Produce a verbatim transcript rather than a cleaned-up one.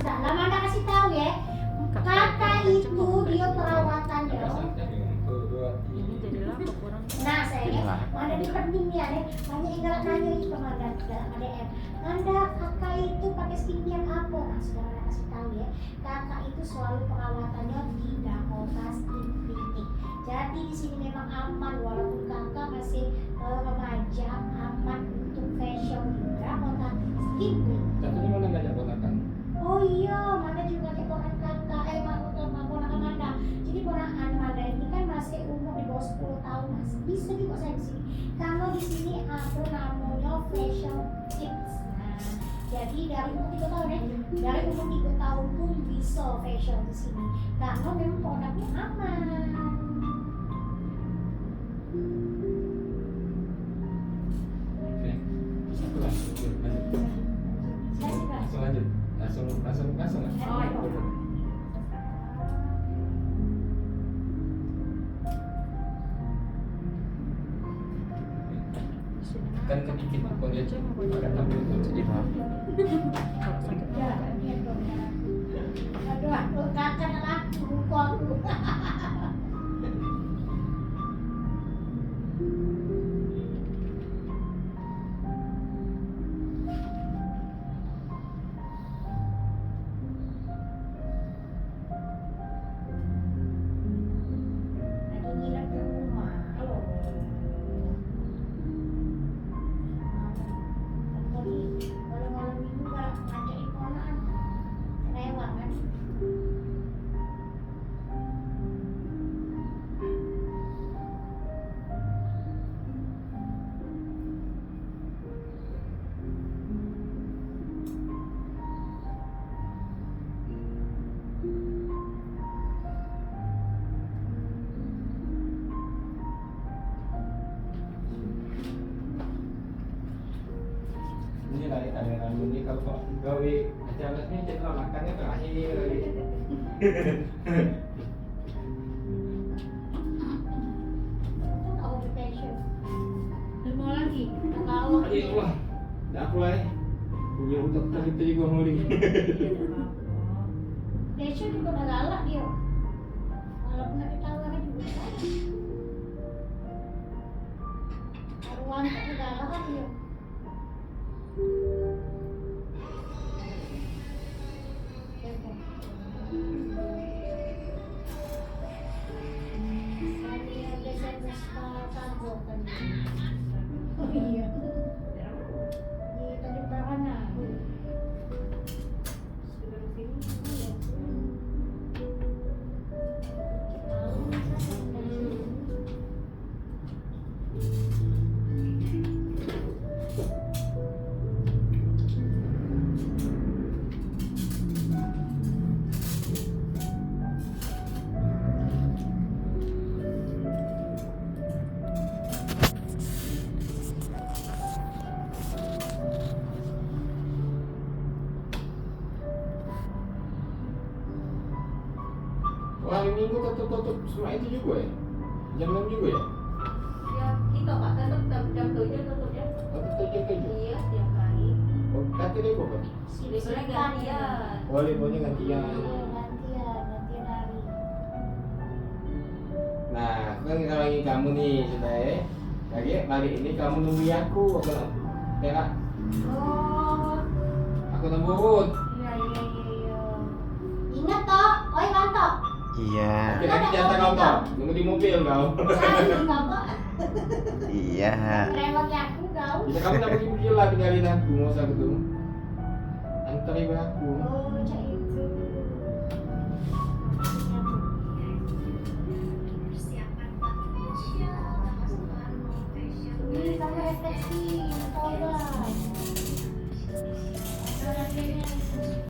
Lah, Manda kasih tahu ya, kakak itu dia perawatan ya. Ini jadilah kekurang. Nah, saya ya, Manda di pening ya, deh. Banyak yang galak nanya itu ke Manda dalam A D M. Manda, kakak itu pakai skincare apa? Nah, sudah Manda kasih tahu ya. Kakak itu selalu perawatannya di Dakota Skin Clinic. Jadi di sini memang aman, walaupun kakak masih eh, remaja, aman untuk facial di Dakota Skin Clinic. Katanya mana ngajak ponakan? Oh iya, Manda juga ngajak ponakan kakak, eh, ma- ma- ponakan Manda. Jadi ponakan Manda ini kan masih umur di bawah sepuluh tahun, masih bisa juga saya di sini. Kalau di sini ada namanya facial tips. Nah, jadi dari umur tiga tahun ya, dari umur tiga tahun pun bisa facial di sini. Karena memang produknya aman. Oke. Langsung lanjut. Langsung, langsung, langsung. Oh, iya. Kan sedikit kok dia agak tampil itu. Sedih, Bang. Kalau sakit mah. Aduh, aku kakak laki muka aku. Lagi nginep di rumah. Halo. Aku ni, kalau malam minggu, kalau ngajak ponakan, rewang kan. Ini lah, ada yang anu ni, kalau kau gawe acara ni, cek lah, makannya terakhir kali. Limo lagi. Adik, wah, dah aku lah, eh. Punya utak tak kita juga, Mori. Besok juga udah galak dia. Walaupun ada tawaran juga galak. Karuan tak galak kan dia. Wah, hari Minggu tutup-tutup semua itu juga ya? Jam enam juga ya? Ya, kita, Pak, tetap jam, jam tujuh tutupnya. Oh, tetap jam tujuh? Iya, tiap hari. Oh, kata dia apa? Besoknya gantian. Oh, liburnye gantian. Iya, gantian, gantian hari. Nah, aku kan ngerawangin kamu nih, sudah ya. Lagi balik ini kamu nemui aku, aku nak perak. Oh. Aku nemurut. Iya, iya, iya, iya. Ingat toh, oi Wanto. Iya. Kita di Jakarta kau toh, nunggu di mobil kau. Saya di Wanto. Iya. Rewang aku kau. Bisa kamu nak pergi, pergi lah, tinggalin aku, mau usah ketemu. Antar ibu aku. Oh, cak itu. Ini sama refleksi, coba.